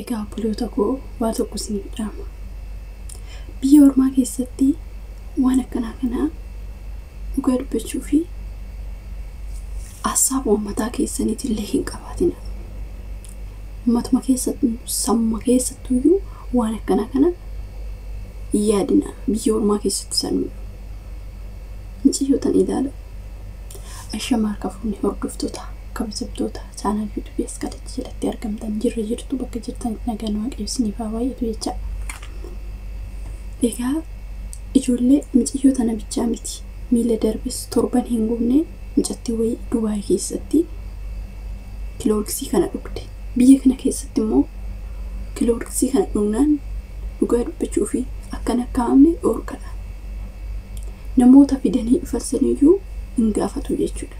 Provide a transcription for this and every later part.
Egaa obboloota koo, waa tokko isiniif dhaama. Biyya ormaa keessatti waan akkanaa kanaa dhugaa dubbachuu fi hassaaba uummataa keessaniitillee hin qabaatina. Uummatuma keessattuu, sammuma keessattuyyuu waan akkanaa kana hin yaadina. Biyya ormaa keessatti sanuyyuu. Mucayyoo tan ilaala. Ashama harka fuunee, hordoftoota kabajamtoota channel YouTube as kalatti jalatti argamtan, jirra jirtu, bakka jirtan nagaan Waaqayyo isiniif haa baay'atu jecha. Egaa ijoollee, mucayyoo tana bichaa miti, miila darbes torban hin gubne mucattii wayii Dubaay keessatti Clorox kana dhugde. Biyya kana keessatti immoo Clorox kana dhugnaan dhugaa dubbachuu fi akkan akkaa'amne dhoorkadha. Namoota fidanii dhufan saniyyuu hin gaafatu jechuudha.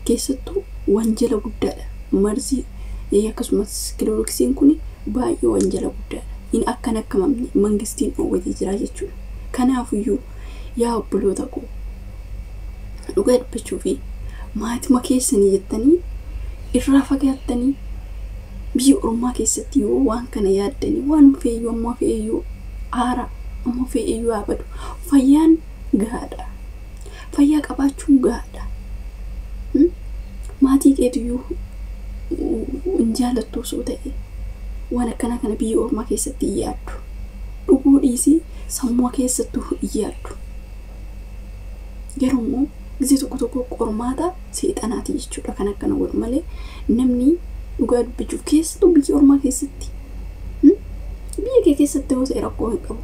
Keessattuu wanjala guddaadha. Marzii akkasumas Cloroxiin kun baay'ee wanjala guddaadha. Inni akkan akkamamne mangistiin dhoowwatee jira jechuudha. Kanaafiyyuu yaa obboloota koo, dhugaa dubbachuu fi maatima keessanii jettanii irraa fagaattanii biyya ormaa keessatti yoo waan kana yaaddanii, waan feeyyuu ammoo feeyyuu aara ammoo feeyyuu haa badu, fayyaan gahaadha. Fayyaa qabaachuun gahaadha. Maatii keetiyyuu hin jaalattu osoo ta'e, waan akkanaa kana biyya ormaa keessatti hin yaaddu. Dhuguu dhiisii sammuu keessattuu hin yaaddu. Garuu immoo gisee tokko tokko qormaata seexanaati jechuudha kan akkana godhu malee, namni dhugaa dubbachuuf keessattuu biyya ormaa keessatti, biyya kee keessatti yoo ta'e rakkoo hin qabu.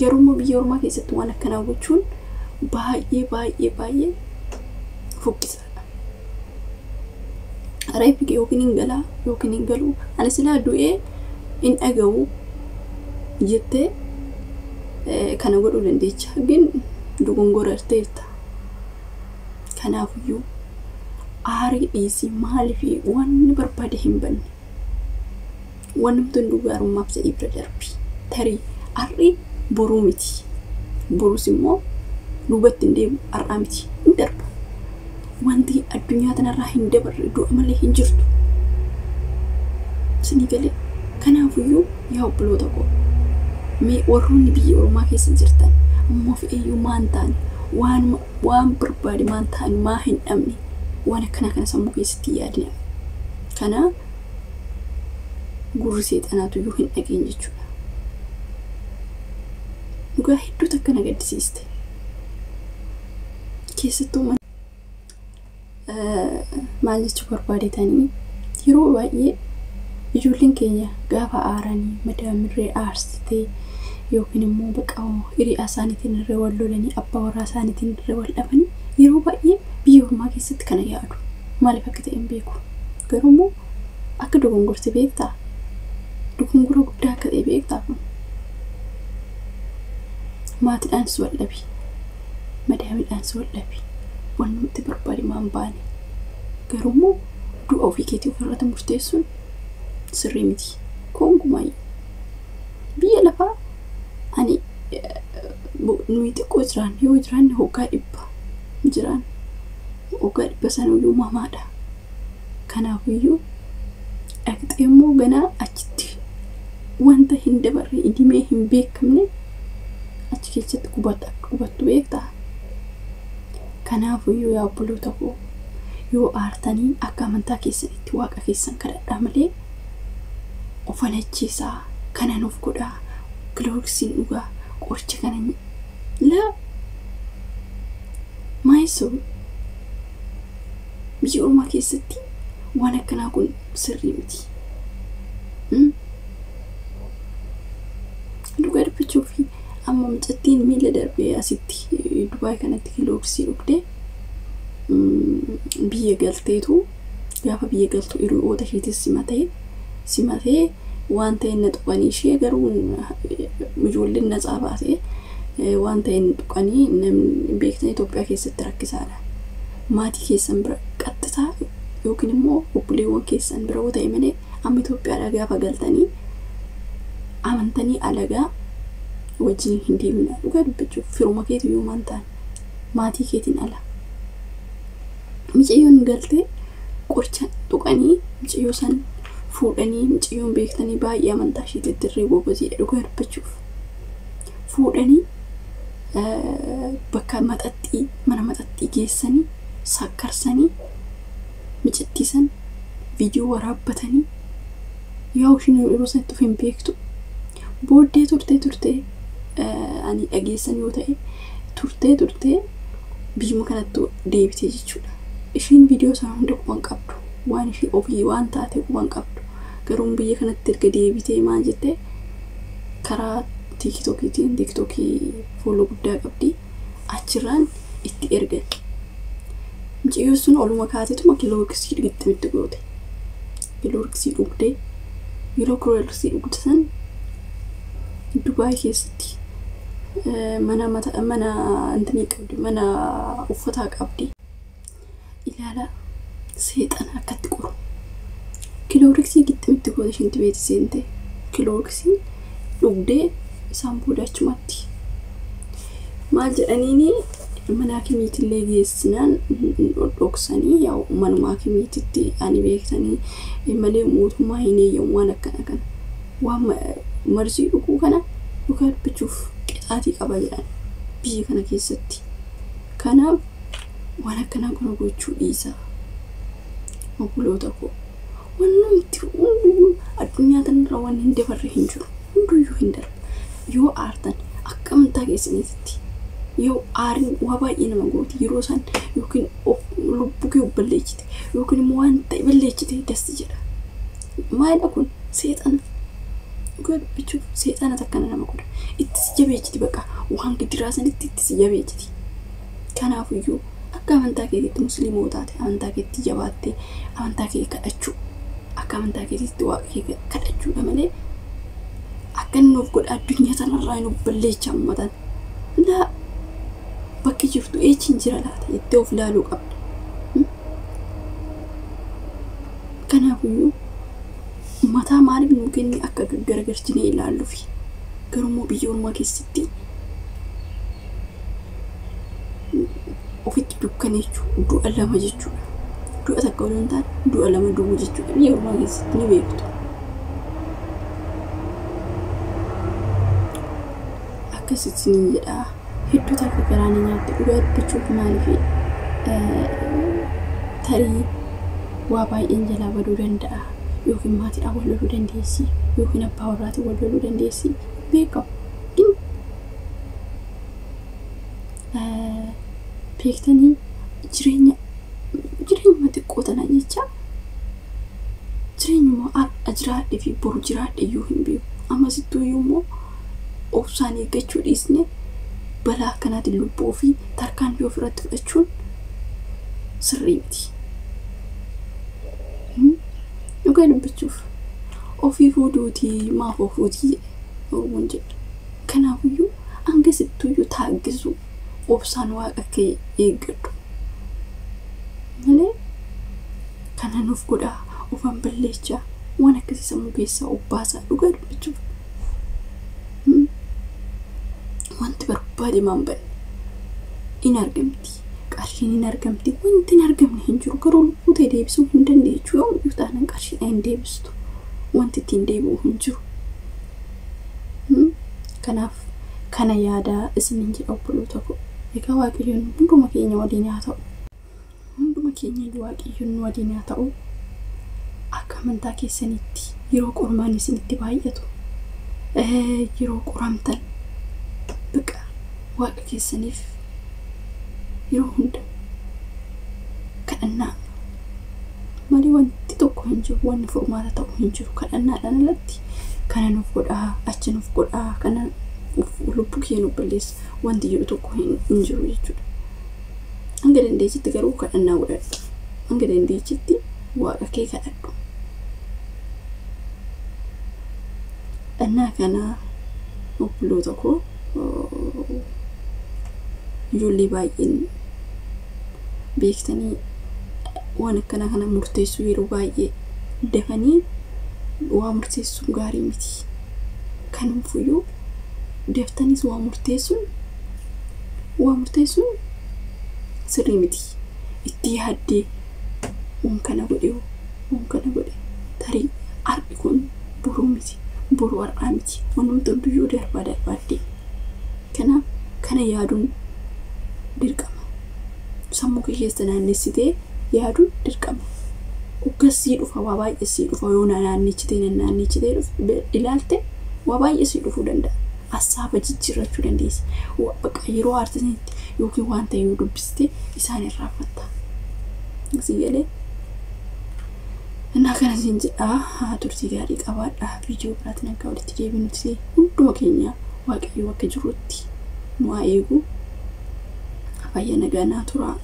Garuu immoo biyya ormaa keessatti waan akkanaa gochuun baay'ee baay'ee baay'ee fokkisaadha. Reeffi kee yookiin hin galaa yookiin hin galuu, ani silaa du'ee hin dhaga'u jettee kana godhuu dandeecha. Gin dogongorarteerta. Kanaafiyyuu aarii dhiisii, maaliif waan barbaade hin banne. Wanti hunduu gaarummaaf jedhee bira darbi. Tarii har'i boruu miti. Borus immoo duubatti hin deemu, har'aa miti, hin darba. Wanti addunyaa kanarraa hin dabarre du'a malee hin jirtu. Isinii galee? Kanaafiyyuu yaa obboloota koo, mee warroonni biyya ormaa keessa jirtan ammoo fe'eeyyuu maan taane, waan barbaade maan taane, maa hin dhabne, waan akkanaa kana sammuu keessatti yaadina. Kana gurri seexanaatu hin dhageenye jechuudha. Dhugaa hedduu takka na gaddisiiste. Keessattuu maal jechuu barbaadetanii, yeroo baay'ee ijoolleen keenya gaafa aaranii madaamirree aarsitee yookiin immoo baqa hiriyaa isaaniitiin irree wal lolanii, abbaa warraa isaaniitiin irree wal dhabanii, yeroo baay'ee biyya ormaa keessatti kana yaadu. Maaliif akka ta'e hin beeku. Garuu immoo akka dogongorte beektaa? Dogongora guddaa akka ta'e beektaa kun? Maatiidhaanis wal dhabi. Madaamiidhaanis wal dhabi. Wanti barbaade maan baane. Garuu immoo du'a ofii keetii ofirratti murteessuun sirrii miti. Konkumaayyuu. Biyya lafaa ani nuyi xiqqoo jiraan yoo jiraanne hoggaa 100 jiraan, hoggaa 100 sanuyyuu mamaadha. Kanaafiyyuu dhaqxee immoo ganaa achitti wanta hin dabarre, idimee hin beekamne achi keessatti gubata akka gubattu beektaa? Kanaafiyyuu yaa obboloota koo, yoo aartanii akka amantaa keessanitti Waaqa keessan kadhadhaa malee of ajjeesaa, kanan of godhaa, Cloroxiin dhugaa, qoricha kana laa maayisoo, biyya ormaa keessatti waan akkanaa kun sirrii miti. Dhugaa dubbachuu fi amma mucattiin miila darbee asitti Dubaay kanatti Clorox dhugdee biyya galteetu, gaafa biyya galtu hiriyoota isheetis simatee simatee waan ta'e na tuqanii, ishee garuu ijoolleen natsaa baasee waan ta'e na tuqanii. Namni beektan Itoophiyaa keessatti rakkisaadha. Maatii keessan bira qaxxitaa yookiin immoo obboleewwan keessan bira yoo ta'e malee, amma Itoophiyaadhaa gaafa galtanii amantanii alagaa wajjin hin deemina. Dhugaa dubbachuuf firuma keetu yoo maan ta'an maatii keetiin ala. Mucayyoon galtee qoricha tuqanii mucayyoo san Fuudhanii mucayyoon beektanii baay'ee amantaa isheetti dirree gogoziidha dhugaa dubbachuuf. Fuudhanii bakka maxaxxii mana maxaxxii geessanii sakkarsanii micittiisan viidiyoo waraabbatanii yaa ishiin yeroo sanatti of hin beektu. Booddee turtee ani dhageessan yoo ta'e turtee biyyuma kanatti deebitee jechuudha. Ishiin viidiyoo sana hunda quban qabdu. Waan ishee ofii waan taate quban qabdu. Garuu biyya kanatti erga deebitee maal jettee karaa tiiktookiitiin tiiktookii fooloo guddaa qabdi achirraan itti ergan. Mucayyoon sun oluma kaateetuma kilooroksii gixximitti goote. Kilooroksii dhugdee yeroo kilooroksii dhugde san Dubaay keessatti mana intinii qabdi mana uffataa qabdi. Ilaalaa seexana akkatti qoru. Kilooroksii gixximitti goote ishiin beeti seente. Kilooroksii dhugdee isaan booda achumatti maal jedhaniini mana hakimiitillee geessinaan dhoksanii yaa manuma hakimiititti ani beektanii malee mootummaa hin eeyyamu waan akkana kana waan marzii dhuguu kana dhugaa dubbachuuf qixaatii qaba jedhan biyya kana keessatti. Kanaaf waan akkanaa kana gochuu dhiisa obboloota koo. Wanti hunduyyuu addunyaa kanarra waan hin dabarre hin jiru. Hunduyyuu hin darba. Yoo aartan akka amantaa keessaniitti yoo aariin waa baay'ee nama gooti yeroo san yookiin lubbuu kee balleessite yookiin immoo waan ta'e balleessite dasti jedha. Maalidha kun seexana. Dhugaa dubbachuuf seexana takkana nama godha. Itti si jabeessiti bakka waan gidiraa sanitti itti si jabeessiti. Kanaafiyyuu akka amantaa keetiitti musliimoo taate amantaa keetti jabaattee amantaa kee kadhachuu akka amantaa keetiitti waaqa kee kadhachuudha malee akka inni of godha addunyaa sanarraa hin balleecha ummatan. Laa bakki jirtu eechiin jira laata jettee of ilaaluu qabda. Kanaafiyyuu mataa maaliif nuu kenne akka garagalchinee ilaalluufi garuu biyya ormaa keessatti ofitti dukkaneechuu du'a lama jechuudha. Du'a takka odoo hin taane du'a lama du'uu jechuudha. Biyya ormaa keessatti ni beektu. Akkasitti ni jedha. Hedduu takka garaa ni nyaatte dhugaa dubbachuuf maaliif tarii waa baay'een jalaa baduu danda'a. Yookiin maatiidhaan wal loluu dandeessi yookiin abbaa warraatiin wal loluu dandeessi beekamu. Beektanii jireenya xiqqoo tana jecha jireenyuma har'a jiraadhee fi boru jiraadhe iyyuu hin beeku. Ammasittuu iyyuu immoo obsaan eeggachuu dhiisne balaa akkanaatiin lubbuu ofii tarkaanfii ofirratti fudhachuun sirrii miti. Dhugaa dubbachuuf ofii fuudhuutii maaf ofuutii jedhe Oromoon jedha. Kanaafiyyuu hanga sittuyyuu taaggisu obsaan waaqa kee eeggadhu malee kana nuuf godhaa ofan balleechaa waan akkasii sammuu keessaa of baasaa dhugaa dubbachuuf wanti barbaade maan banne in argamti. Qarshiin hin argamti. Wanti hin argamne hin jiru. Garuu lubbuu ta'e deebisuu hin dandeechu. Yoo iyyuu taanaan qarshiidhaan hin deebistu. Wanti ittiin deebi'u hin jiru. Kanaaf kana yaadaa isiniin jedha obboloota koo. Egaa Waaqayyoon hunduma keenya waliin haa ta'u. Hunduma keenya Waaqayyoon waliin haa ta'u. Akka amantaa keessanitti yeroo qormaan isinitti baay'atu yeroo qoramtan baqa waaqa keessaniif yeroo hunda kadhannaa malee wanti tokko hin jiru, wanni furmaata ta'u hin jiru. Kadhannaadhaan alatti kana nuuf godhaa, achi nuuf godhaa, kana lubbuu kee nuuf balleessa wanti jedhu tokko hin jiru jechuudha. Hanga dandeessitti garuu kadhannaa godhadhu. Hanga dandeessitti waaqa kee kadhadhu. Kadhannaa kana obboloota koo ijoollee baay'een beektanii waan akkanaa kana murteessuu yeroo baay'ee dafanii waa murteessuun gaarii miti. Kanaafuu daftanis waa murteessuun sirrii miti. Itti yaaddee waan kana godhe tarii Kun boruu miti, boruu har'aa miti. Wanumti hundiyyuu darbaa darbaa deema. Kanaaf kana yaaduun dirqama. Sammuu kee keessa naannessitee yaaduun dirqama. Hoggassii dhufa, waa baay'ee sii dhufa. Yoo naannechitee naannechitee ilaalte waa baay'ee sii dhufuu danda'a. Assaaba jijjiirrachuu dandeessa. Bakka yeroo aartisanitti yookiin waan ta'e yoo dubbiste isaan irraanfatta. Si galee? Innaa kana siin jedhaa, turtii gaarii qabaadha. Viidiyoo biraatiin akka walitti deebinutti hunduma keenya Waaqayyo bakka jirutti nu haa eegu. Fayya nagaa naa turaa.